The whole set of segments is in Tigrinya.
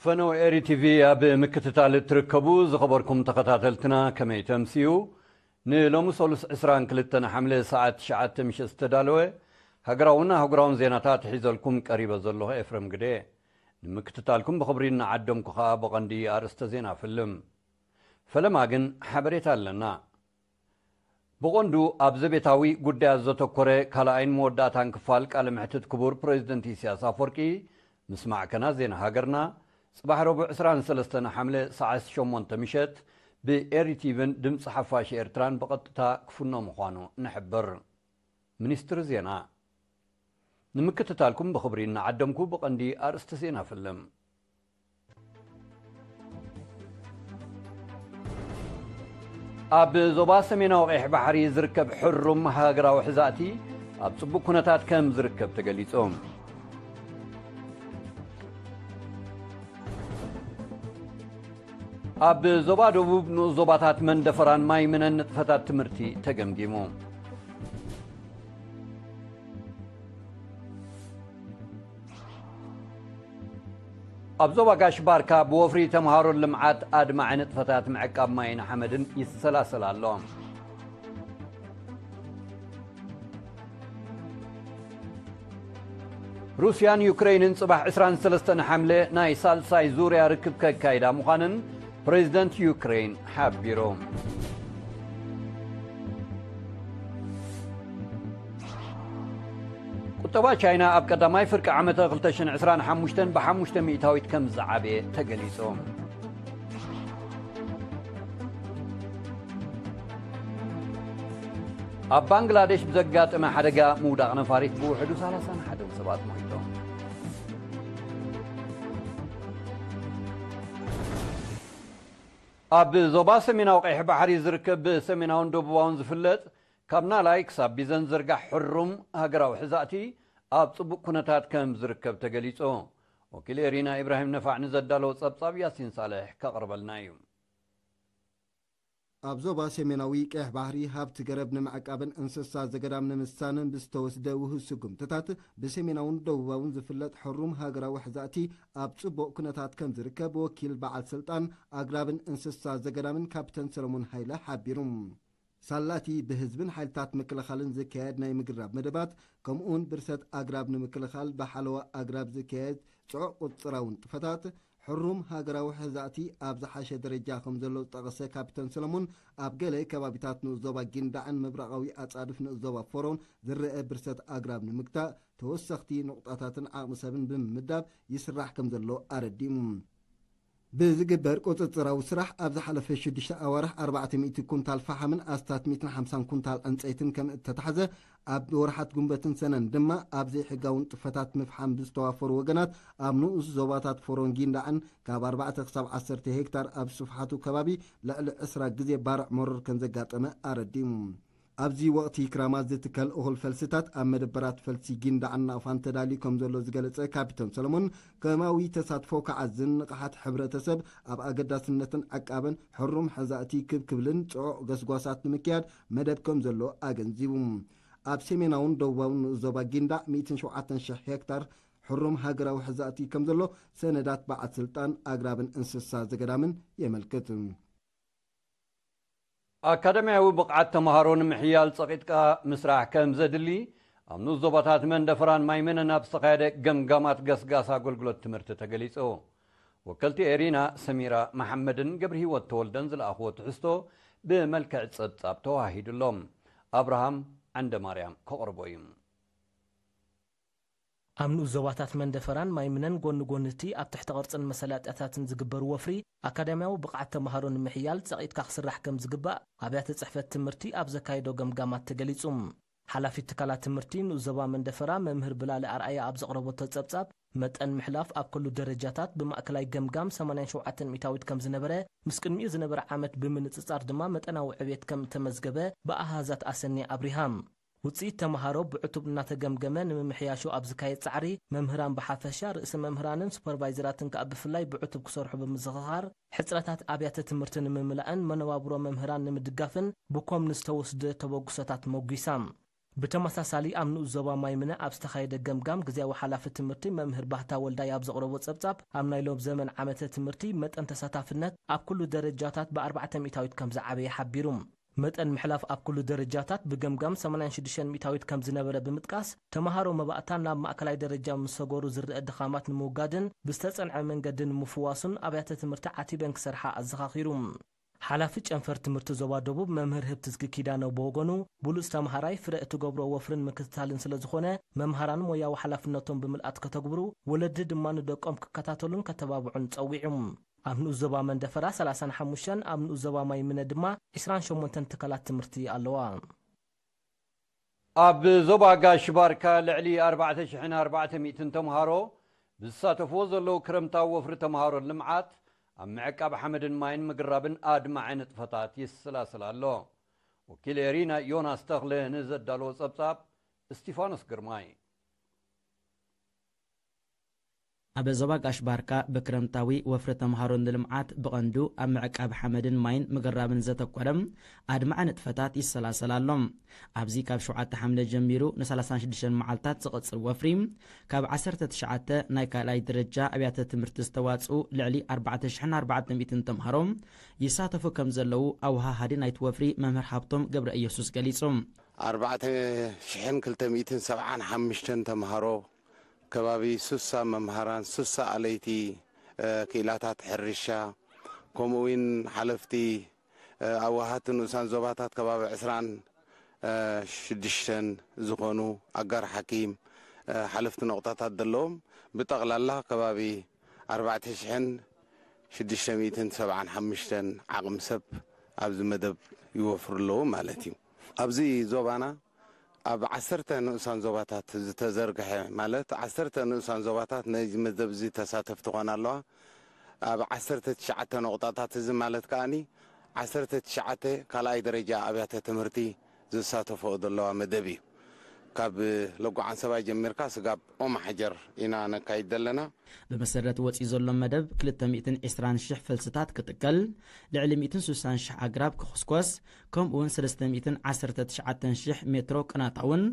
ፈነው ኤሪ ቲቪ ኣብ ምክትታል እትርከቡ ዝኸበርኩም ተኸታተልትና ከመይ ተምስዩ? ንሎሚ ሰሉስ ዕስራን ክልተን ሓምለ ሰዓት ትሽዓተ ምሸት ዝተዳለወ ሃገራውን ኣህጉራውን ዜናታት ሒዘልኩም ቀሪበ ዘለኹ ኤፍረም ግደ። ንምክትታልኩም ብኽብሪ እናዓደምኩ ኸኣ ብቐንዲ ኣርእስተ ዜና ፍልም። ፈለማ ግን ሓበሬታ ኣለና። ብቐንዱ ኣብ ዘቤታዊ ጉዳያት ዘተኮረ ካልኣይን መወዳእታን ክፋል ቃለ መሕትት ክቡር ፕሬዚደንት ኢሳያስ ኣፈወርቂ ምስ ማዕከናት ዜና ሃገርና ጽባሕ ረቡዕ ዕስራን ሰለስተን ሓምለ ሰዓት ሸሞንተ ምሸት ብኤሪቲቪን ድምፂ ሓፋሽ ኤርትራን ብቐጥታ ክፍኖ ምዃኑ ንሕብር። ሚኒስትሪ ዜና። ንምክትታልኩም ብኽብሪ እናዓደምኩ ብቐንዲ ኣርእስቲ ዜና ፍልም። ኣብ ዞባ ሰሜናዊ ቀይሕ ባሕሪ ዝርከብ ሕሩም ሃገራዊ ሕዛእቲ ኣብ ጽቡቕ ኩነታት ከም ዝርከብ ተገሊጹ። ኣብ ዞባ ደቡብ ንኡስ ዞባታት መንደፈራን ማይምነን ንጥፈታት ትምህርቲ ተገምጊሙ። ኣብ ዞባ ጋሽ ባርካ ብወፍሪ ተምሃሮን ልምዓት ኣድማዒ ንጥፈታት ምዕቃብ ማይን ሓመድን ይሰላሰል ኣሎ። ሩስያን ዩክረይንን ጽባሕ ዕስራን ሰለስተን ሓምለ ናይ ሳልሳይ ዙርያ ርክብ ከካይዳ ምዃነን ፕሬዚደንት ዩክረይን ሓቢሩ። ቁጠባ ቻይና ኣብ ቀዳማይ ፍርቂ ዓመተ ክልተ ሽሕን ዕስራን ሓሙሽተን ብሓሙሽተ ሚእታዊት ከም ዝዓበየ ተገሊጹ። ኣብ ባንግላዴሽ ብዘጋጠመ ሓደጋ ምውዳቕ ነፋሪት ብውሕዱ ሰላሳን ሓደን ሰባት ሞይቶም። ኣብ ዞባ ሰሜናዊ ቀይሕ ባሕሪ ዝርከብ ብሰሜናውን ደቡባውን ዝፍለጥ ካብ ናላይ ክሳብ ቢዘን ዝርጋሕ ሕሩም ሃገራዊ ሕዛእቲ ኣብ ጽቡቕ ኩነታት ከም ዝርከብ ተገሊጹ። ወኪል ኤሪና ኢብራሂም ነፋዕ ንዘዳለዎ ጸብጻብ ያሲን ሳልሕ ከቕርበልና እዩ። ኣብ ዞባ ሰሜናዊ ቀይሕ ባሕሪ ሃብቲ ገረብ ንምዕቃብን እንስሳ ዘገዳም ንምስሳንን ብዝተወስደ ውሁድ ስጉምትታት ብሰሜናውን ደቡባውን ዝፍለጥ ሕሩም ሃገራዊ ሕዛእቲ ኣብ ጽቡቕ ኩነታት ከም ዝርከብ ወኪል በዓል ስልጣን ኣግራብን እንስሳ ዘገዳምን ካፕተን ሰለሞን ሃይለ ሓቢሩ። ሳላቲ ብህዝብን ሓይልታት ምክልኻልን ዝካየድ ናይ ምግራብ መደባት፣ ከምኡውን ብርሰት ኣግራብ ንምክልኻል ብሓለዋ ኣግራብ ዝካየድ ጽዑቕ ቁጽራዊ ንጥፈታት፣ ሕሩም ሃገራዊ ሕዛእቲ ኣብ ዝሓሸ ደረጃ ከም ዘሎ ዝጠቐሰ ካፕተን ሰለሞን፣ ኣብ ገለ ከባቢታት ንኡስ ዞባ ጊንዳዕን ምብራቓዊ ኣጻድፍ ንኡስ ዞባ ፎሮን ዝረአ ብርሰት ኣግራብ ንምግታእ፣ ተወሰኽቲ ንቑጣታትን ዓቕሚ ሰብን ብምምዳብ ይስራሕ ከም ዘሎ ኣረዲኡ። ብዝግበር ቁጽጽራዊ ስራሕ ኣብ ዝሓለፈ ሽዱሽተ ኣዋርሕ ኣርባዕተ ሚእቲ ኩንታል ፈሓምን ኣስታት ሚእትን ሓምሳን ኩንታል ዕንጸይትን ከም እተታሕዘ፣ ኣብ ወርሓት ጉንበትን ሰነን ድማ ኣብ ዘይሕጋዊ ንጥፈታት ምፍሓም ብዝተዋፈሩ ወገናት ኣብ ንኡስ ዞባታት ፎሮን ጊንዳዕን ካብ ኣርባዕተ ክሳብ ዓሰርተ ሄክታር ኣብ ስፍሓቱ ከባቢ ልዕሊ ዕስራ ግዜ ባርዕ መሮር ከም ዘጋጠመ ኣረዲኡ። ኣብዚ ወቕቲ ክራማት ዝትከል እኹል ፈልስታት ኣብ መደበራት ፈልሲ ጊንዳዕን ናቕፋን ተዳልዩ ከም ዘሎ ዝገለጸ ካፒተን ሰለሞን፣ ከማዊ ተሳትፎ ክዓዝን ንቕሓት ሕብረተሰብ ኣብ ኣገዳስነትን ዕቃበን ሕሩም ሕዛእቲ ክብ ክብልን ጽዑቕ ገስጓሳት ንምክያድ መደብ ከም ዘሎ ኣገንዚቡ። ኣብ ሰሜናውን ደቡባውን ንኡስ ዞባ ጊንዳዕ ሚእትን ሸውዓተን ሽሕ ሄክታር ሕሩም ሃገራዊ ሕዛእቲ ከም ዘሎ ሰነዳት በዓል ስልጣን ኣግራብን እንስሳ ዘገዳምን የመልክት። ኣካዳሚያዊ ብቕዓት ተምሃሮ ንምሕያል ጸቒጥካ ምስራሕ ከም ዘድሊ ኣብ ንኡስ ዞባታት መንደፈራን ማይመነን ኣብ ዝተኻየደ ገምጋማት ገስጋስ ኣገልግሎት ትምህርቲ ተገሊጹ። ወከልቲ ኤሪና ሰሚራ መሓመድን ገብረ ህይወት ተወልደን ዝለኣኽዎ ትሕዝቶ ብመልክዕ ጸብጻብ ተዋሂዱሎም። ኣብርሃም ዓንደ ማርያም ከቕርቦ እዩ። ኣብ ንኡስ ዞባታት መንደፈራን ማይምነን ጎኒ ጎኒ እቲ ኣብ ትሕተ ቅርጽን መሳለጥያታትን ዝግበር ወፍሪ ኣካዳሚያዊ ብቕዓት ተምሃሮ ንምሕያል ጸቒጥካ ክስራሕ ከም ዝግባእ ኣብያተ ጽሕፈት ትምህርቲ ኣብ ዘካየዶ ገምጋማት ተገሊጹ። ሓላፊት ትካላት ትምህርቲ ንኡስ ዞባ መንደፈራ መምህር ብላሊ ኣርኣያ ኣብ ዘቕረበቶ ጸብጻብ፣ መጠን ምሕላፍ ኣብ ኩሉ ደረጃታት ብማእከላይ ገምጋም ሰማንያን ሸውዓተን ሚእታዊት ከም ዝነበረ፣ ምስ ቅድሚኡ ዝነበረ ዓመት ብምንጽጻር ድማ መጠናዊ ዕብየት ከም እተመዝገበ ብኣሃዛት ኣሰንያ ኣብሪሃ። ውጽኢት ተምሃሮ ብዕቱብ እናተገምገመ ንምምሕያሹ ኣብ ዝካየድ ጻዕሪ፣ መምህራን ብሓፈሻ፣ ርእሰ መምህራንን ሱፐርቫይዘራትን ከኣ ብፍላይ ብዕቱብ ክሰርሑ ብምዝኽኻር፣ ሕጽረታት ኣብያተ ትምህርቲ ንምምላእን መነባብሮ መምህራን ንምድጋፍን ብኮም ንዝተወስደ ተበግሶታት መጒሳ። ብተመሳሳሊ ኣብ ንኡስ ዞባ ማይምነ ኣብ ዝተኻየደ ገምጋም፣ ግዜያዊ ሓላፊ ትምህርቲ መምህር ባህታ ወልዳይ ኣብ ዘቕረቦ ጸብጻብ፣ ኣብ ናይ ሎም ዘመን ዓመተ ትምህርቲ መጠን ተሳታፍነት ኣብ ኩሉ ደረጃታት ብ ኣርባዕተ ሚእታዊት ከም ዝዓበየ ሓቢሩ። መጠን ምሕላፍ ኣብ ኩሉ ደረጃታት ብገምጋም ሰማንያን ሽዱሽተን ሚእታዊት ከም ዝነበረ ብምጥቃስ፣ ተመሃሮ መባእታ ናብ ማእከላይ ደረጃ ምስ ሰገሩ ዝረአ ድኻማት ንምውጋድን ብዝተጸንዐ መንገዲ ንምፍዋሱን ኣብያተ ትምህርቲ ዓቲበን ክሰርሓ ኣዘኻኺሩ። ሓላፊ ጨንፈር ትምህርቲ ዞባ ደቡብ መምህር ህብትዝጊ ኪዳነ ብወገኑ፣ ብሉጽ ተምሃራይ ፍረ እትገብሮ ወፍርን ምክትታልን ስለ ዝኾነ፣ መምሃራን ሞያዊ ሓላፍነቶም ብምልኣት ከተግብሩ፣ ወለዲ ድማ ንደቆም ክከታተሉን ከተባብዑን ጸዊዑ። ኣብ ንኡስ ዞባ መንደፈራ ሰላሳን ሓሙሽተን፣ ኣብ ንኡስ ዞባ ማይምነ ድማ ዕስራን ሸሞንተን ትካላት ትምህርቲ ኣለዋ። ኣብ ዞባ ጋሽ ባርካ ልዕሊ ኣርባዕተ ሽሕን ኣርባዕተ ሚእትን ተምሃሮ ብዝሳተፍዎ ዘለዉ ክረምታዊ ወፍሪ ተምሃሮን ልምዓት ኣብ ምዕቃብ ሓመድን ማይን ምግራብን ኣድማዒ ንጥፈታት ይሰላሰል ኣሎ። ወኪል ኤሪና ዮናስ ተኽለ ንዘዳለዎ ጸብጻብ እስቲፋኖስ ግርማይ። ኣብ ዞባ ጋሽ ባርካ ብክረምታዊ ወፍሪ ተምሃሮ ንልምዓት ብቐንዱ ኣብ ምዕቃብ ሓመድን ማይን ምግራብን ዘተኮረ ኣድማዒ ንጥፈታት ይሰላሰል ኣሎ። ኣብዚ ካብ ሸውዓተ ሓምለ ጀሚሩ ን ሰላሳን ሽዱሽተን መዓልታት ዝቕጽል ወፍሪ፣ ካብ ዓሰርተ ትሽዓተ ናይ ካልኣይ ደረጃ ኣብያተ ትምህርቲ ዝተዋጽኡ ልዕሊ ኣርባዕተ ሽሕን ኣርባዕተ ሚእትን ተምሃሮ ይሳተፉ ከም ዘለዉ ኣወሃሃዲ ናይቲ ወፍሪ መምህር ሃብቶም ገብረ ኢየሱስ ገሊጹ። ኣርባዕተ ሽሕን ክልተ ሚእትን ሰብዓን ሓሙሽተን ተምሃሮ፣ ከባቢ ሱሳ መምሃራን፣ ሱሳ ኣለይቲ፣ እ፣ ክኢላታት ሕርሻ፣ ከምኡ እውን ሓለፍቲ፣ እ፣ ኣዋሃቲ ንኡሳን ዞባታት ከባቢ ዕስራን ሽዱሽተን ዝኾኑ ኣጋር ሓኪም፣ እ፣ ሓለፍቲ ነቑጣታት ዘለዎም፣ ብጠቕላላ ከባቢ ኣርባዕተ ሽሕን ሽዱሽተ ሚእትን ሰብዓን ሓሙሽተን ዓቕሚ ሰብ ኣብዚ መደብ ይወፍሩ ኣለዉ ማለት እዩ። ኣብዚ ዞባና ኣብ ዓሰርተ ንኡሳን ዞባታት ዝተዘርግሐ፣ ማለት ዓሰርተ ንኡሳን ዞባታት ነዚ መደብ እዚ ተሳተፍቲ ኾና ኣለዋ። ኣብ ዓሰርተ ትሽዓተ ነቑጣታት እዚ ማለት ከኣኒ ዓሰርተ ትሽዓተ ካልኣይ ደረጃ ኣብያተ ትምህርቲ ዝሳተፈኦ ዘለዋ መደብ እዩ። ካብ ሎጎ ዓንሰባ ጀሚርካ ስጋብ ኦም ሓጀር ኢና ነካይድ ዘለና። ብመሰረት ወፂኡ ዘሎ መደብ ክልተ ሚእትን ዕስራን ሽሕ ፈልስታት ክጥቀል፣ ልዕሊ ሚእትን ስሳን ሽሕ ኣግራብ ክኹስኮስ፣ ከምኡ እውን ሰለስተ ሚእትን ዓሰርተ ትሽዓተን ሽሕ ሜትሮ ቅናታውን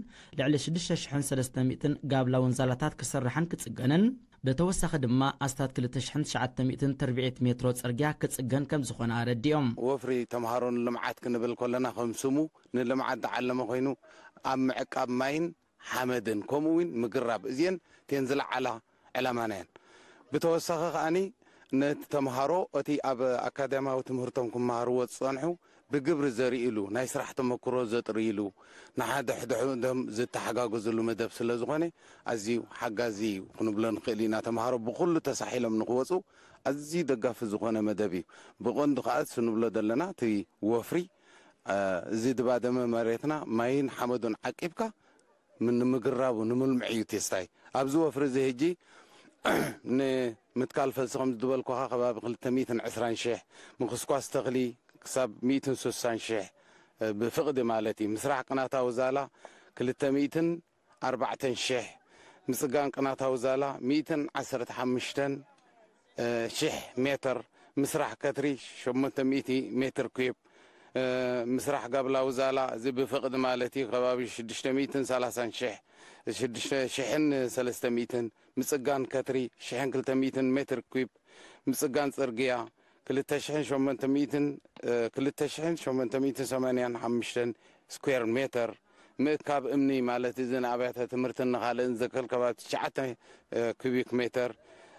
ልዕሊ ሽዱሽተ ሽሕን ሰለስተ ሚእትን ጋብላውን ዛላታት ክስራሕን ክጽገንን፣ ብተወሳኺ ድማ ኣስታት ክልተ ሽሕን ትሽዓተ ሚእትን ትርብዒት ሜትሮ ጽርግያ ክጽገን ከም ዝኾነ ኣረዲኦም። ወፍሪ ተምሃሮ ንልምዓት ክንብል ከለና፣ ከም ስሙ ንልምዓት ዝዓለመ ኮይኑ፣ ኣብ ምዕቃብ ማይን ሓመድን፣ ከምኡ እውን ምግራብ፣ እዚአን እተን ዝለዓላ ዕላማና እየን። ብተወሳኺ ከኣኒ፣ ነቲ ተምሃሮ እቲ ኣብ ኣካዳሚያዊ ትምህርቶም ክመሃርዎ ዝጸንሑ ብግብሪ ዘርእሉ፣ ናይ ስራሕ ተመክሮ ዘጥርይሉ፣ ንሓድሕዶም ዝተሓጋገዝሉ መደብ ስለ ዝኾነ፣ ኣዝዩ ሓጋዚ እዩ ክንብሎ ንኽእል ኢና። ተምሃሮ ብኹሉ ተሳሒሎም ንኽወጹ ኣዝዩ ደጋፊ ዝኾነ መደብ እዩ። ብቐንዱ ከኣ ስንብሎ ዘለና እቲ ወፍሪ፣ እ፣ እዚ ዝባደመ መሬትና ማይን ሓመዱን ዓቂብካ ምን-፣ ንምግራቡ፣ ንምልምዕ እዩ ቴስታይ። ኣብዚ ወፍሪ እዚ ሕጂ ንምትካል ፈልሲ ከም ዝበልኩኻ ከባቢ ክልተ ሚእትን ዕስራን ሽሕ፣ ምኹስኳስ ተኽሊ ክሳብ ሚእትን ስሳን ሽሕ፣ እ፣ ብፍቕዲ ማለት እዩ። ምስራሕ ቅናታዊ ዛላ ክልተ ሚእትን ኣርባዕተን ሽሕ፣ ምጽጋን ቅናታዊ ዛላ ሚእትን ዓሰርተ ሓሙሽተን ሽሕ ሜትር፣ ምስራሕ ከትሪ ሸሞንተ ሚእቲ ሜትር ኩብ፣ እ፣ ምስራሕ ጋብላዊ ዛላ፣ እዚ ብፍቕዲ ማለት እዩ፣ ከባቢ ሽዱሽተ ሚእትን ሰላሳን ሽሕ፣ ሽዱሽተ ሽሕን ሰለስተ ሚእትን፣ ምጽጋን ከትሪ ሽሕን ክልተ ሚእትን ሜትር ኩብ፣ ምጽጋን ጽርግያ ክልተ ሽሕን ሸሞንተ ሚእትን፣ እ፣ ክልተ ሽሕን ሸሞንተ ሚእትን ሰማንያን ሓሙሽተን ስኩዌር ሜትር፣ ምእካብ እምኒ ማለት እዚ ንኣብያተ ትምህርትን ንኻልእን ዘከል ከባቢ ትሽዓተ፣ እ፣ ኩቢክ ሜትር፣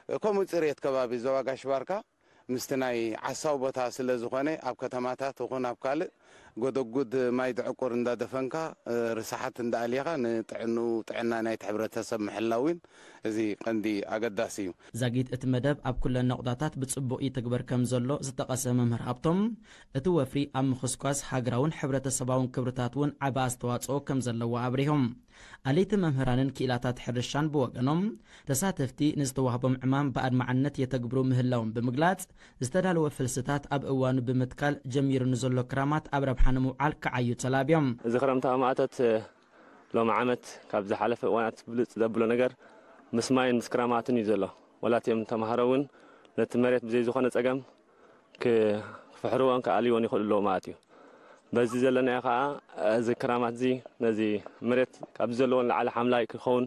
እ፣ ከምኡ ጽሬት ከባቢ ዞባ ጋሽ ባርካ ምስቲ ናይ ዓሳው ቦታ ስለ ዝኾነ፣ ኣብ ከተማታት ይኹን ኣብ ካልእ ጎደጉድ ማይ ድዕቁር እንዳደፈንካ፣ እ፣ ርስሓት እንዳኣልየኻ ንጥዕንኡ፣ ጥዕና ናይቲ ሕብረተሰብ ምሕላው እውን እዚ ቀንዲ ኣገዳሲ እዩ። ዛጊት እቲ መደብ ኣብ ኩለን ነቑጣታት ብጽቡቕ ይትግበር ከም ዘሎ ዝጠቐሰ መምህር ሃብቶም፣ እቲ ወፍሪ ኣብ ምኹስኳስ ሃገራውን ሕብረተሰባውን ክብርታት እውን ዓቢ ኣስተዋጽኦ ከም ዘለዎ ኣብሪሆም። ኣለይቲ መምህራንን ክኢላታት ሕርሻን ብወገኖም፣ ተሳተፍቲ ንዝተዋህቦም ዕማም ብኣድማዕነት የተግብሩ ምህላዎም ብምግላጽ፣ ዝተዳለወ ፈልስታት ኣብ እዋኑ ብምትካል ጀሚሩ ንዘሎ ክራማት ኣብ ረብሓ ንምውዓል ክዓዩ ተላብዮም። እዚ ክረምታዊ ማእቶት ሎሚ ዓመት ካብ ዝሓለፈ እዋናት ብልጽ ዘብሎ ነገር ምስ ማይን ምስ ክራማትን እዩ ዘሎ። ወላ እቲኦም ተምሃሮ እውን ነቲ መሬት ብዘይ ዝኾነ ጸገም ክፍሕርዎን ክኣልይዎን ይኽእሉ ኣለዉ ማለት እዩ። በዚ ዘለናዮ ከዓ እዚ ክራማት እዚ ነዚ መሬት ካብ ዘለዎ ንላዕሊ ሓምላይ ክኸውን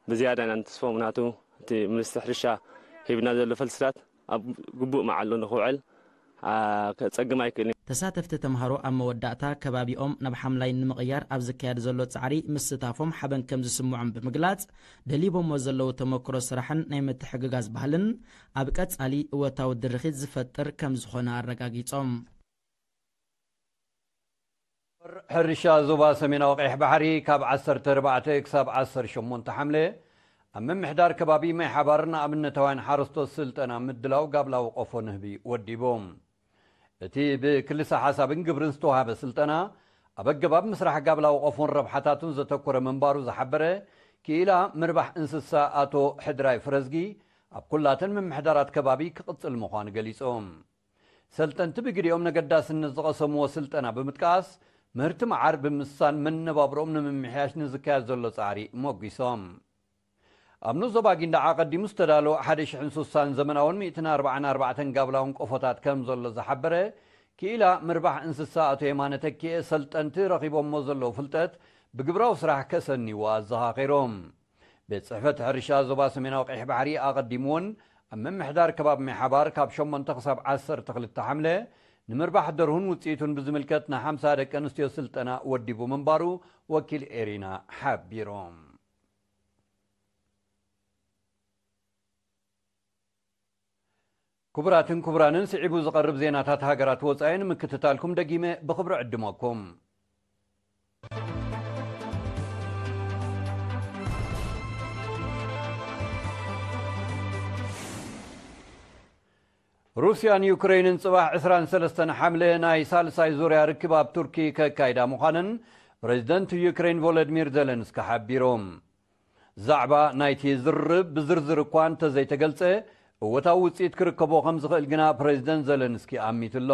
ብዝያዳ ኢና ንትስፎ። ምክንያቱ እቲ ሚኒስትሪ ሕርሻ ሂብና ዘሎ ፈልስታት ኣብ ግቡእ መዓሉ ንክውዕል ጸግም ኣይክእልን። ተሳተፍቲ ተምሃሮ ኣብ መወዳእታ ከባቢኦም ናብ ሓምላይ ንምቕያር ኣብ ዝካየድ ዘሎ ጻዕሪ ምስታፎም ሓበን ከም ዝስምዖም ብምግላጽ፣ ደሊቦሞ ዘለዉ ተመክሮ ስራሕን ናይ ምትሕግጋዝ ባህልን ኣብ ቀጻሊ እወታዊ ድርኺት ዝፈጥር ከም ዝኾነ ኣረጋጊጾም። ሕርሻ ዞባ ሰሜናዊ ቀይሕ ባሕሪ ካብ ዓሰርተ ኣርባዕተ ክሳብ ዓሰርተ ሸሞንተ ሓምለ ኣብ ምምሕዳር ከባቢ ማይ ሓባር ንኣብነታውያን ሓረስቶት ስልጠና ምድላው ጋብላዊ ቆፎ ንህቢ ወዲቡ። እቲ ብክልሰ ሓሳብን ግብርን ዝተዋሃበ ስልጠና ኣብ ኣገባብ ምስራሕ ጋብላዊ ቆፎን ረብሓታቱን ዘተኮረ ምንባሩ ዝሓበረ ክኢላ ምርባሕ እንስሳ ኣቶ ሕድራይ ፍረዝጊ ኣብ ኩላተን ምምሕዳራት ከባቢ ክቕጽል ምዃኑ ገሊጹ። ሰልጠንቲ ብግዲኦም ነገዳስነት ዝቐሰምዎ ስልጠና ብምጥቃስ ምህርቲ መዓር ብምስሳን መነባብሮኦም ንምምሕያሽ ንዝካየድ ዘሎ ጻዕሪ ሞጒሶም። ኣብ ንኡስ ዞባ ጊንዳዕ ኣቐዲሙ ዝተዳለወ ሓደ ሽሕን ስሳን ዘመናውን ሚእትን ኣርባዓን ኣርባዕተን ጋብላውን ቆፎታት ከም ዘሎ ዝሓበረ ክኢላ ምርባሕ እንስሳ ኣቶ የማነ ተኪኤ፣ ሰልጠንቲ ረኺቦሞ ዘለዉ ፍልጠት ብግብራዊ ስራሕ ከሰንይዎ ኣዘኻኺሮም። ቤት ጽሕፈት ሕርሻ ዞባ ሰሜናዊ ቀይሕ ባሕሪ ኣቐዲሙ እውን ኣብ ምምሕዳር ከባቢ ማይ ሓባር ካብ ሸሞንተ ክሳብ ዓሰርተ ክልተ ሓምለ ንምርባሕ ደርሁን ውጽኢቱን ብዝምልከት ንሓምሳ ደቂ ኣንስትዮ ስልጠና ወዲቡ ምንባሩ ወኪል ኤሪና ሓቢሮም። ክቡራትን ክቡራንን፣ ስዒቡ ዝቐርብ ዜናታት ሃገራት ወጻኢ ንምክትታልኩም ደጊመ ብኽብሪ ዕድመኩም። ሩስያን ዩክሬንን ጽባሕ ዕስራን ሰለስተን ሓምለ ናይ ሳልሳይ ዙርያ ርክብ ኣብ ቱርኪ ከካይዳ ምዃነን ፕሬዚደንት ዩክሬን ቮሎዲሚር ዜለንስኪ ሓቢሩ። ዛዕባ ናይቲ ዝርርብ ብዝርዝር እኳ እንተዘይተገልጸ፣ እወታዊ ውጽኢት ክርከቦ ከም ዝኽእል ግና ፕሬዚደንት ዘለንስኪ ኣሚቱ ኣሎ።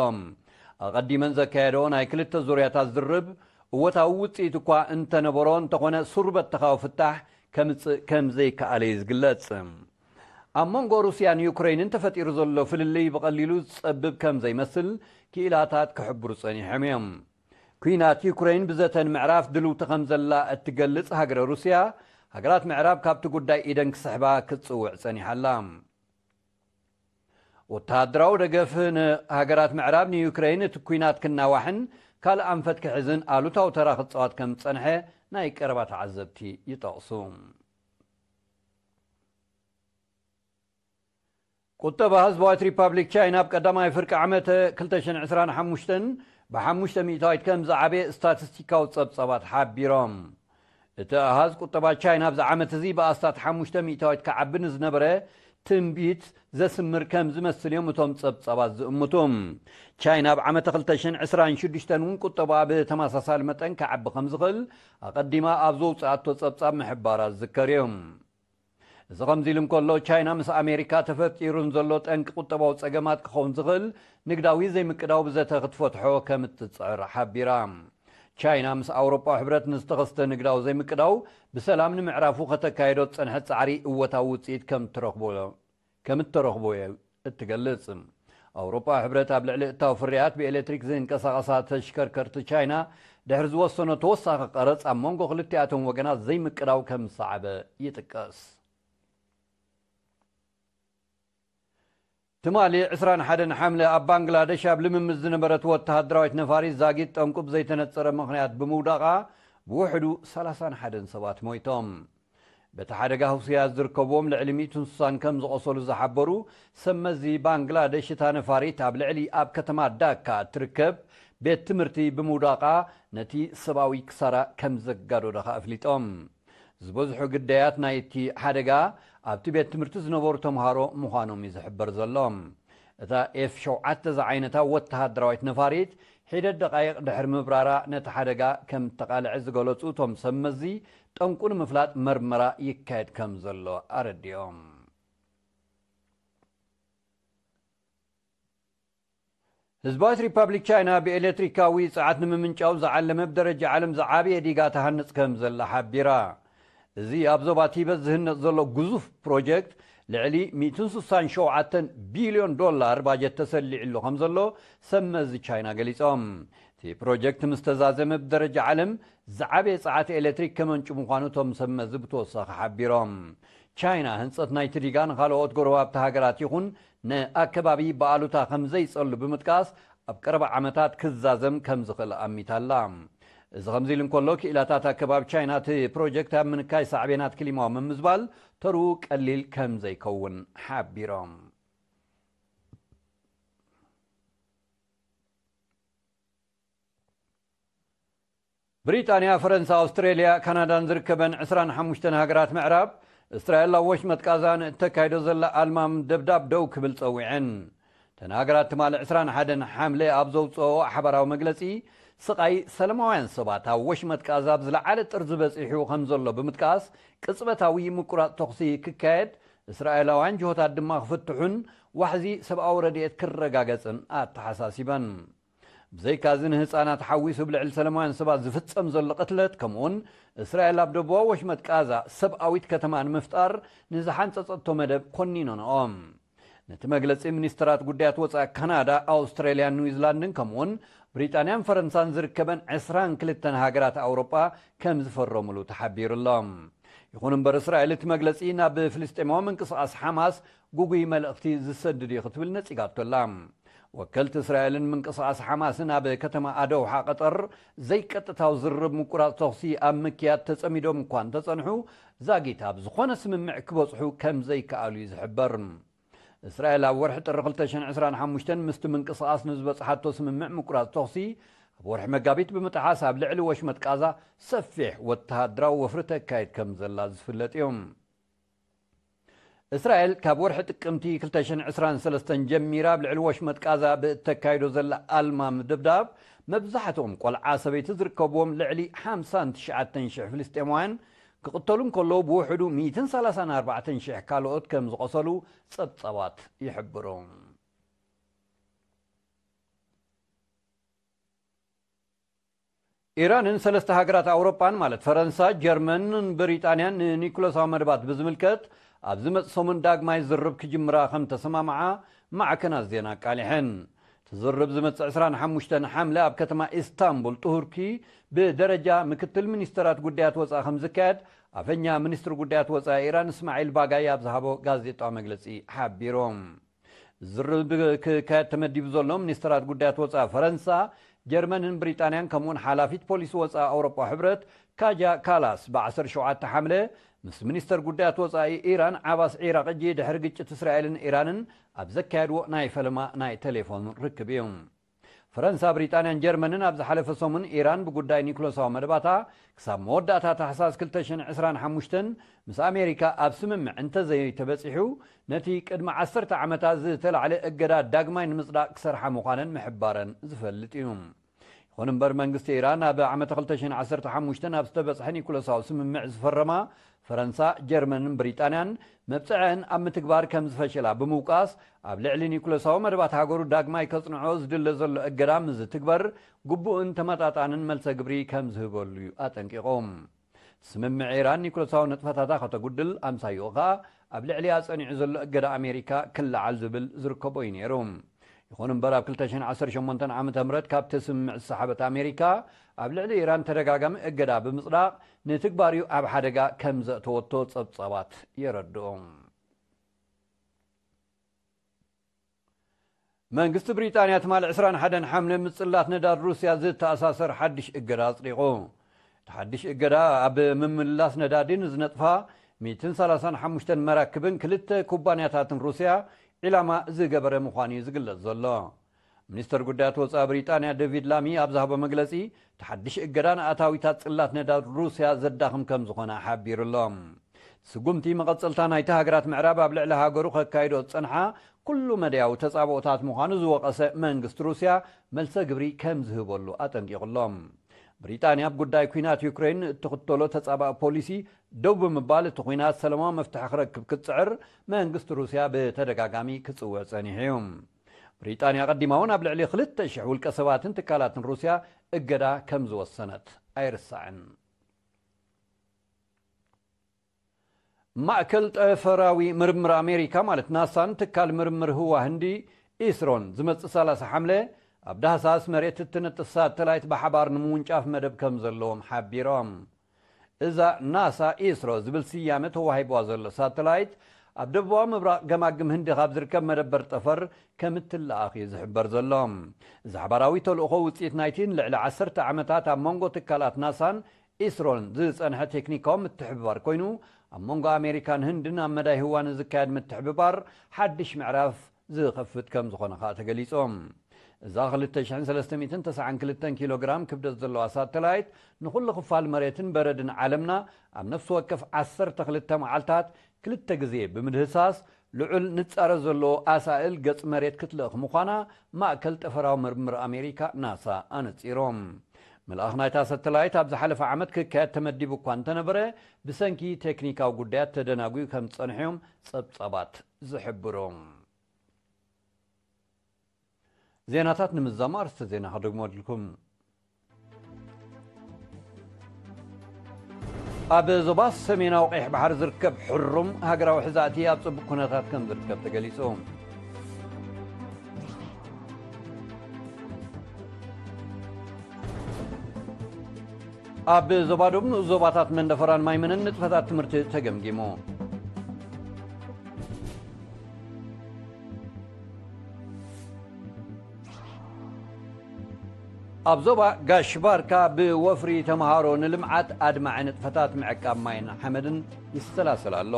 ኣቐዲመን ዘካየደኦ ናይ ክልተ ዙርያታት ዝርርብ እወታዊ ውጽኢት እኳ እንተነበሮ፣ እንተኾነ ሱር በተኻዊ ፍታሕ ከምጽእ ከም ዘይከኣለ እዩ ዝግለጽ። ኣብ መንጎ ሩስያን ዩክሬንን ተፈጢሩ ዘሎ ፍልልይ ብቐሊሉ ዝጸብብ ከም ዘይመስል ክኢላታት ክሕብሩ ጸኒሖም እዮም። ኲናት ዩክሬን ብዘተን ምዕራፍ ድልውቲ ከም ዘላ እትገልጽ ሃገረ ሩስያ፣ ሃገራት ምዕራብ ካብቲ ጉዳይ ኢደን ክስሕባ ክትጽውዕ ጸኒሓ ኣላ። ወተሃደራዊ ደገፍ ንሃገራት ምዕራብ ንዩክሬን እቲ ኲናት ክናዋሕን ካልእ ኣንፈት ክሕዝን ኣሉታዊ ተራ ክጻወት ከም ዝጸንሐ ናይ ቀረባ ተዓዘብቲ ይጠቕሱ። ቁጠባ ህዝባዊት ሪፓብሊክ ቻይና ኣብ ቀዳማይ ፍርቂ ዓመት ክልተ ሽሕን ዕስራን ሓሙሽተን ብሓሙሽተ ሚእታዊት ከም ዝዓበየ ስታቲስቲካዊ ጸብጻባት ሓቢሮም። እቲ ኣሃዝ ቁጠባ ቻይና ኣብዚ ዓመት እዚ ብኣስታት ሓሙሽተ ሚእታዊት ክዓቢ ንዝነበረ ትንቢት ዘስምር ከም ዝመስል እዮም እቶም ጸብጻባት ዝእምቱ። ቻይና ኣብ ዓመተ ክልተ ሽሕን ዕስራን ሽዱሽተን እውን ቁጠባ ብተመሳሳሊ መጠን ክዓቢ ከም ዝኽእል ኣቐዲማ ኣብ ዘውፅኣቶ ጸብጻብ ምሕባራ ዝዝከር እዩ። እዚ ከምዚ ኢሉ እንከሎ፣ ቻይና ምስ ኣሜሪካ ተፈጢሩን ዘሎ ጠንቂ ቁጠባዊ ጸገማት ክኸውን ዝኽእል ንግዳዊ ዘይምቅዳው ብዘተ ክትፈትሖ ከም እትጽዕር ሓቢራ። ቻይና ምስ ኣውሮጳ ሕብረት ንዝተኸስተ ንግዳዊ ዘይምቅዳው ብሰላም ንምዕራፉ ከተካየዶ ዝጸንሐት ጻዕሪ እወታዊ ውጽኢት ከም እትረኽቦ፣ ከም እተረኽቦ እየ እትገልጽ። ኣውሮጳ ሕብረት ኣብ ልዕሊ እታው ፍርያት ብኤሌክትሪክ ዝንቀሳቐሳ ተሽከርከርቲ ቻይና ድሕሪ ዝወሰኖ ተወሳኺ ቀረጽ ኣብ መንጎ ክልቲኣቶም ወገናት ዘይምቅዳው ከም ዝሰዓበ ይጥቀስ። ትማሊ ዕስራን ሓደን ሓምለ ኣብ ባንግላደሽ ኣብ ልምምድ ዝነበረት ወተሃደራዊት ነፋሪት ዛጊት ጠንቁ ብዘይተነጸረ ምኽንያት ብምውዳቓ ብውሕዱ ሰላሳን ሓደን ሰባት ሞይቶም። በቲ ሓደጋ ህውስያ ዝርከብዎም ልዕሊ ሚእትን ስሳን ከም ዝቖሰሉ ዝሓበሩ ሰብ መዚ ባንግላደሽ፣ እታ ነፋሪት ኣብ ልዕሊ ኣብ ከተማ ዳካ እትርከብ ቤት ትምህርቲ ብምውዳቓ ነቲ ሰብኣዊ ክሳራ ከም ዘጋዶ ደኻ ኣፍሊጦም። ዝበዝሑ ግዳያት ናይቲ ሓደጋ ኣብቲ ቤት ትምህርቲ ዝነበሩ ተምሃሮ ምዃኖም እዩ ዝሕበር ዘሎ። እታ ኤፍ ሸውዓተ ዝዓይነታ ወተሃደራዊት ነፋሪት ሒደት ደቃይቕ ድሕሪ ምብራራ ነቲ ሓደጋ ከም እተቓልዐ ዝገለጹ እቶም ሰብ መዚ፣ ጠንቁ ንምፍላጥ መርመራ ይካየድ ከም ዘሎ ኣረዲኦም። ህዝባዊት ሪፓብሊክ ቻይና ብኤሌክትሪካዊ ጸዓት ንምምንጫው ዝዓለመ ብደረጃ ዓለም ዝዓበየ ዲጋ ትሃንጽ ከም ዘላ ሓቢራ። እዚ ኣብ ዞባ ቲበት ዝህነጽ ዘሎ ግዙፍ ፕሮጀክት ልዕሊ ሚእትን ስሳን ሸውዓተን ቢልዮን ዶላር ባጀት ተሰሊዕሉ ከም ዘሎ ሰብ መዚ ቻይና ገሊጾም። እቲ ፕሮጀክት ምስ ተዛዘመ ብደረጃ ዓለም ዝዓበየ ጸዓት ኤሌክትሪክ ከመንጩ ምዃኑ እቶም ሰብ መዚ ብተወሳኺ ሓቢሮም። ቻይና ህንጸት ናይቲ ዲጋ ንኻልኦት ጎረባብቲ ሃገራት ይኹን ንኣከባቢ ብኣሉታ ከም ዘይጸሉ ብምጥቃስ ኣብ ቀረባ ዓመታት ክዛዘም ከም ዝኽእል ኣሚታላ። እዚ ከምዚ ኢሉ እንከሎ ክኢላታት ኣከባቢ ቻይና እቲ ፕሮጀክት ኣብ ምንካይ ሳዕቤናት ክሊማዊ ምምዝባል ተርኡ ቀሊል ከም ዘይከውን ሓቢሮም። ብሪጣንያ፣ ፈረንሳ፣ ኣውስትሬልያ፣ ካናዳን ዝርከበን ዕስራን ሓሙሽተን ሃገራት ምዕራብ እስራኤል ኣብ ወሽመጥ ቃዛ ንእተካይዶ ዘላ ኣልማም ደብዳብ ደው ክብል ጸዊዐን። እተን ሃገራት ትማሊ ዕስራን ሓደን ሓምለ ኣብ ዘውፅኦ ሓባራዊ መግለፂ ስቓይ ሰለማውያን ሰባት ኣብ ወሽመጥ ቃዛ ኣብ ዝለዓለ ጥርዚ በፂሑ ከም ዘሎ ብምጥቃስ ቅፅበታዊ ምቁራፅ ተኹሲ ክካየድ፣ እስራኤላውያን ጅሆታት ድማ ክፍትሑን ዋሕዚ ሰብኣዊ ረድኤት ክረጋገፅን ኣተሓሳሲበን። ብዘይካዚ ንህፃናት ሓዊሱ ብልዕሊ ሰለማውያን ሰባት ዝፍፀም ዘሎ ቅትለት ከምኡውን እስራኤል ኣብ ደቡባዊ ወሽመጥ ቃዛ ሰብኣዊት ከተማ ንምፍጣር ንዝሓንፀፀቶ መደብ ኮኒኖንኦም። ነቲ መግለጺ ሚኒስትራት ጉዳያት ወጻኢ ካናዳ፣ ኣውስትራልያን ኒውዚላንድን ከምኡውን ብሪጣንያን ፈረንሳን ዝርከበን ዕስራን ክልተን ሃገራት ኣውሮጳ ከም ዝፈረሙሉ ተሓቢሩ ኣሎ። ይኹን እምበር እስራኤል እቲ መግለጺ ናብ ፍልስጤማዊ ምንቅስቓስ ሓማስ ጉጉይ መልእኽቲ ዝሰድድ እዩ ክትብል ነጺጋቶ ኣላ። ወከልቲ እስራኤልን ምንቅስቓስ ሓማስን ኣብ ከተማ ኣደውሓ ቀጠር ዘይቀጥታዊ ዝርርብ ምቁራፅ ተኹሲ ኣብ ምክያድ ተጸሚዶም እኳ እንተጸንሑ ዛጊት ኣብ ዝኾነ ስምምዕ ክበጽሑ ከም ዘይከኣሉ እዩ ዝሕበር። እስራኤል ኣብ ወርሒ ጥሪ ክልተ ሽሕን ዕስራን ሓሙሽተን ምስቲ ምንቅስቓስ ንዝበጽሓቶ ስምምዕ ምቁራፅ ተኹሲ ኣብ ወርሒ መጋቢት ብምጥሓስ ኣብ ልዕሊ ወሽመጥ ቃዛ ሰፊሕ ወተሃደራዊ ወፍሪ ተካይድ ከም ዘላ ዝፍለጥ እዩ። እስራኤል ካብ ወርሒ ጥቅምቲ ክልተ ሽሕን ዕስራን ሰለስተን ጀሚራ ኣብ ልዕሊ ወሽመጥ ቃዛ ብእተካይዶ ዘላ ኣልማ ምድብዳብ መብዛሕትኦም ቆልዓ ሰበይቲ ዝርከብዎም ልዕሊ ሓምሳን ትሽዓተን ሽሕ ፍልስጤማውያን ክቕተሉ እንከለዉ ብውሕዱ ሚእትን ሰላሳን ኣርባዕተን ሽሕ ካልኦት ከም ዝቖሰሉ ጸብጻባት ይሕብሩ። ኢራንን ሰለስተ ሃገራት ኣውሮጳን ማለት ፈረንሳ፣ ጀርመንን ብሪጣንያን ንኒኩለሳዊ መደባት ብዝምልከት ኣብ ዝመጽእ ሰሙን ዳግማይ ዝርብ ክጅምራ ከም ተሰማምዓ ማዕከናት ዜና ኣቃሊሐን። እቲ ዝርብ ዝመጽእ ዕስራን ሓሙሽተን ሓምለ ኣብ ከተማ ኢስታንቡል ጡርኪ ብደረጃ ምክትል ሚኒስተራት ጉዳያት ወጻኢ ከም ዝካየድ ኣፈኛ ሚኒስትሪ ጉዳያት ወጻኢ ኢራን እስማዒል ባጋይ ኣብ ዝሃቦ ጋዜጣዊ መግለጺ ሓቢሮም። ዝርብ ክካየድ ተመዲቡ ዘሎ ሚኒስትራት ጉዳያት ወጻኢ ፈረንሳ፣ ጀርመንን ብሪጣንያን ከምኡውን ሓላፊት ፖሊሲ ወጻኢ ኣውሮጳ ሕብረት ካጃ ካላስ ብዓሰርተ ሸውዓተ ሓምለ ምስ ሚኒስተር ጉዳያት ወጻኢ ኢራን ዓባስ ዒራቅጂ ድሕሪ ግጭት እስራኤልን ኢራንን ኣብ ዘካየድዎ ናይ ፈለማ ናይ ቴሌፎን ርክብ እዩ። ፈረንሳ፣ ብሪጣንያን ጀርመንን ኣብ ዝሓለፈ ሰሙን ኢራን ብጉዳይ ኒኩለሳዊ መደባታ ክሳብ መወዳእታ ታሕሳስ ክልተ ሽሕን ዕስራን ሓሙሽተን ምስ ኣሜሪካ ኣብ ስምምዕ እንተዘይተበጺሑ ነቲ ቅድሚ ዓሰርተ ዓመታት ዝተላዕለ እገዳ ዳግማይ ንምጽዳቕ ክሰርሓ ምዃነን ምሕባረን ዝፈልጥ እዩ። ይኹን እምበር መንግስቲ ኢራን ኣብ ዓመተ ክልተ ሽሕን ዓሰርተ ሓሙሽተን ኣብ ዝተበጽሐ ኒኩለሳዊ ስምምዕ ዝፈረማ ፈረንሳ፣ ጀርመንን ብሪጣንያን መብጽዐን ኣብ ምትግባር ከም ዝፈሸላ ብምውቃስ ኣብ ልዕሊ ኒኩለሳዊ መደባት ሃገሩ ዳግማይ ከጽንዖ ዝድለ ዘሎ እገዳ ምስ ዝትግበር ግቡእን ተመጣጣንን መልሰ ግብሪ ከም ዝህበሉ እዩ ኣጠንቂቑ። ስምምዕ ኢራን ኒኩለሳዊ ንጥፈታታ ከተጉድል ኣምሳይኡ ከኣ ኣብ ልዕሊኣ ጸኒዑ ዘሎ እገዳ ኣሜሪካ ክለዓል ዝብል ዝርከቦ እዩ ነይሩ። ይኹን እምበር ኣብ ክልተ ሽሕን ዓሰርተ ሸሞንተን ዓመተ ምህረት ካብቲ ስምምዕ ዝሰሓበት ኣሜሪካ ኣብ ልዕሊ ኢራን ተደጋጋሚ እገዳ ብምጽዳቕ ንትግባርኡ ኣብ ሓደጋ ከም ዘእተወቶ ጸብጻባት የረድኡ። መንግስቲ ብሪጣንያ ትማሊ ዕስራን ሓደን ሓምለ ምጽላት ነዳድ ሩስያ ዝተኣሳሰር ሓድሽ እገዳ ኣጽዲቑ። እቲ ሓድሽ እገዳ ኣብ ምምላስ ነዳዲ ንዝነጥፋ ሚእትን ሰላሳን ሓሙሽተን መራክብን ክልተ ኩባንያታትን ሩስያ ዒላማ ዝገበረ ምዃኑ እዩ ዝግለጽ ዘሎ። ሚኒስተር ጉዳያት ወጻኢ ብሪጣንያ ዴቪድ ላሚ ኣብ ዝሃቦ መግለጺ፣ እቲ ሓድሽ እገዳ ንኣታዊታት ጽላት ነዳድ ሩስያ ዘዳኽም ከም ዝኾነ ሓቢሩ ኣሎ። ስጉምቲ መቐጸልታ ናይቲ ሃገራት ምዕራብ ኣብ ልዕሊ ሃገሩ ከካይዶ ዝጸንሓ ኩሉ መዳያዊ ተጻብኦታት ምዃኑ ዝወቐሰ መንግስቲ ሩስያ፣ መልሰ ግብሪ ከም ዝህበሉ ኣጠንቂቑ ኣሎ። ብሪጣንያ ኣብ ጉዳይ ኲናት ዩክሬን እትኽተሎ ተጻባኢ ፖሊሲ ደው ብምባል፣ እቲ ኲናት ሰላማዊ መፍትሒ ክረክብ ክትጽዕር መንግስቲ ሩስያ ብተደጋጋሚ ክጽውዕ ጸኒሑ እዩ። ብሪጣንያ ቀዲማ እውን ኣብ ልዕሊ ክልተ ሽሕ ውልቀ ሰባትን ትካላትን ሩስያ እገዳ ከም ዝወሰነት ኣይርሳዕን። ማእከል ጠፈራዊ ምርምር ኣሜሪካ ማለት ናሳን ትካል ምርምር ህዋ ህንዲ ኢስሮን ዝመጽእ ሰላሳ ሓምለ ኣብ ዳህሳስ መሬት እትነጥፍ ሳተላይት ብሓባር ንምውንጫፍ መደብ ከም ዘለዎም ሓቢሮም። እዛ ናሳ ኢስሮ ዝብል ስያመ ተዋሂብዋ ዘሎ ሳተላይት፣ ኣብ ደቡባዊ ምብራቕ ገማግም ህንዲ ካብ ዝርከብ መደበር ጠፈር ከም እትለኣኽ እዩ ዝሕበር ዘሎ። እዚ ሓባራዊ ተልእኾ ውጽኢት ናይቲ ንልዕሊ ዓሰርተ ዓመታት ኣብ መንጎ ትካላት ናሳን ኢስሮን ዝጸንሐ ቴክኒካዊ ምትሕብባር ኮይኑ፣ ኣብ መንጎ ኣሜሪካን ህንድን ኣብ መዳይ ህዋ ንዝካየድ ምትሕብባር ሓድሽ ምዕራፍ ዝኸፍት ከም ዝኾነ ከኣ ተገሊጹ። እዛ ክልተ ሽሕን ሰለስተ ሚእትን ተስዓን ክልተን ኪሎ ግራም ክብደት ዘለዋ ሳተላይት ንኹሉ ክፋል መሬትን በረድን ዓለምና ኣብ ነፍሲ ወከፍ ዓሰርተ ክልተ መዓልታት ክልተ ግዜ ብምድህሳስ ልዑል ንጻረ ዘለዎ ኣሳእል ገጽ መሬት ክትልእኽ ምዃና ማእከል ጠፈራዊ ምርምር ኣሜሪካ ናሳ ኣነጺሮም። ምልኣኽ ናይታ ሳተላይት ኣብ ዝሓለፈ ዓመት ክካየድ ተመዲቡ እኳ እንተነበረ፣ ብሰንኪ ቴክኒካዊ ጉዳያት ተደናጒዩ ከም ዝጸንሐ እዮም ጸብጻባት ዝሕብሩ። ዜናታት ንምዝዛሙ ኣርእስተ ዜና ከደግመልኩም። ኣብ ዞባ ሰሜናዊ ቀይሕ ባሕሪ ዝርከብ ሕሩም ሃገራዊ ሕዛእቲ ኣብ ጽቡቕ ኩነታት ከም ዝርከብ ተገሊጹ። ኣብ ዞባ ደቡብ ንኡስ ዞባታት መንደፈራን ማይመነን ንጥፈታት ትምህርቲ ተገምጊሙ። ኣብ ዞባ ጋሽ ባርካ ብወፍሪ ተምሃሮ ንልምዓት ኣድማዒ ንጥፈታት ምዕቃብ ማይን ሓመድን ይሰላሰል ኣሎ።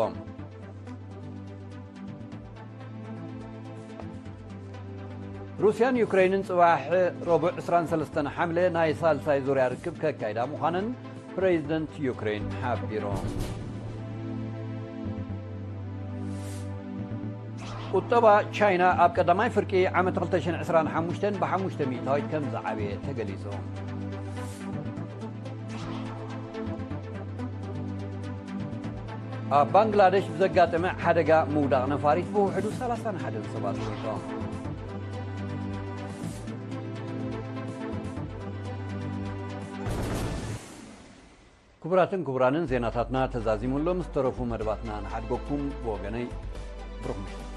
ሩስያን ዩክሬንን ጽባሕ ረቡዕ ዕስራን ሰለስተን ሓምለ ናይ ሳልሳይ ዙርያ ርክብ ከካይዳ ምዃነን ፕሬዚደንት ዩክሬን ሓቢሩ። ቁጠባ ቻይና ኣብ ቀዳማይ ፍርቂ ዓመት ክልተ ሽሕን ዕስራን ሓሙሽተን ብሓሙሽተ ሚእታዊት ከም ዝዓበየ ተገሊጹ። ኣብ ባንግላደሽ ብዘጋጠመ ሓደጋ ምውዳቕ ነፋሪት ብውሕዱ ሰላሳን ሓደን ሰባት ሞይቶም። ክቡራትን ክቡራንን ዜናታትና ተዛዚሙ ኣሎ። ምስ ተረፉ መደባትና ንሓድገኩም። ብወገነይ ብሩኽ ምሽት።